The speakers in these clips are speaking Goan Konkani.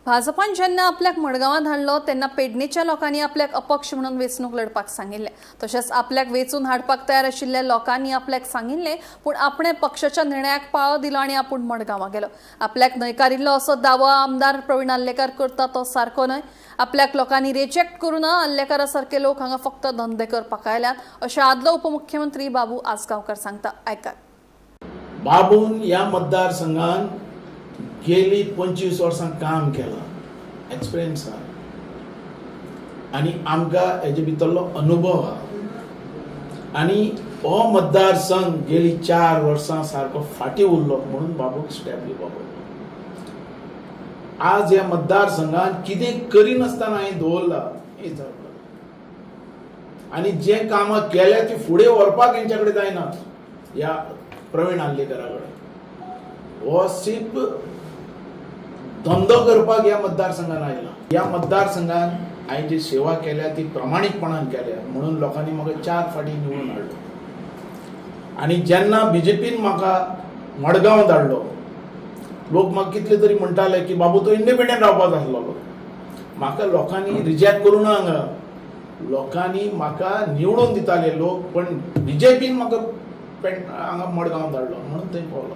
भाजपान जेन्ना आपल्याक मडगांवां धाडलो तेन्ना पेडणेच्या लोकांनी आपल्याक अपक्ष म्हणून वेंचणूक लढपाक सांगिल्लें. तशेंच आपल्याक वेंचून हाडपाक तयार आशिल्ल्या लोकांनी आपल्याक सांगिल्लें, पूण आपणें पक्षाच्या निर्णयाक पाळो दिलो आनी आपूण मडगांवां गेलो. आपल्याक न्हयकारिल्लो असो दावो आमदार प्रवीण आर्लेकार करता तो सारको न्हय. आपल्याक लोकांनी रिजेक्ट करूं ना, आर्लेकारा सारके लोक हांगा फक्त धंदे करपाक आयल्यात अशें आदलो उपमुख्यमंत्री बाबू आजगांवकार सांगता. आयकात. बाबून ह्या मतदारसंघान गेली 25 वर्सां काम केलां, एक्सपिरियन्स आहा आनी आमकां हेजे भितरलो अनुभव आहा. आनी हो मतदारसंघ गेली 4 वर्सां सारको फाटीं उरलो म्हणून बाबूक स्टेप घेवपा पडलो. आज ह्या मतदारसंघान कितें करिनासतना हांवें दवरला हें जावं. आनी जे कामां केल्या ती फुडें व्हरपाक हेंच्या कडेन जायना. ह्या प्रवीण आर्लेकरा कडेन हो सिर्फ धंदो करपाक ह्या मतदारसंघान आयला. ह्या मतदारसंघान हांवें जी सेवा केल्या ती प्रामाणीकपणान केल्या म्हणून लोकांनी म्हाका 4 फावटी निवडून हाडलो. आनी जेन्ना बीजेपीन म्हाका मडगांव धाडलो, लोक म्हाका कितले तरी म्हणटाले की बाबू तूं इंडिपेंडंट रावपाक जाय आसलो. म्हाका लोकांनी रिजेक्ट करूं ना, हांगा लोकांनी म्हाका निवडून दिताले लोक, पण बीजेपीन म्हाका हांगा मडगांव धाडलो म्हणून थंय पावलो.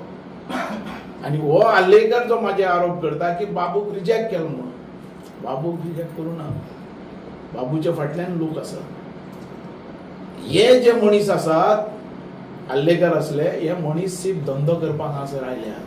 आनी हो आर्लेकर जो म्हाजे आरोप करता की बाबूक रिजेक्ट केलो म्हणून, बाबूक रिजेक्ट करूं ना, बाबूच्या फाटल्यान लोक आसात. हे जे मनीस आसात, आर्लेकर असले हे मनीस सिर्फ धंदो करपाक हांगासर आयल्यात.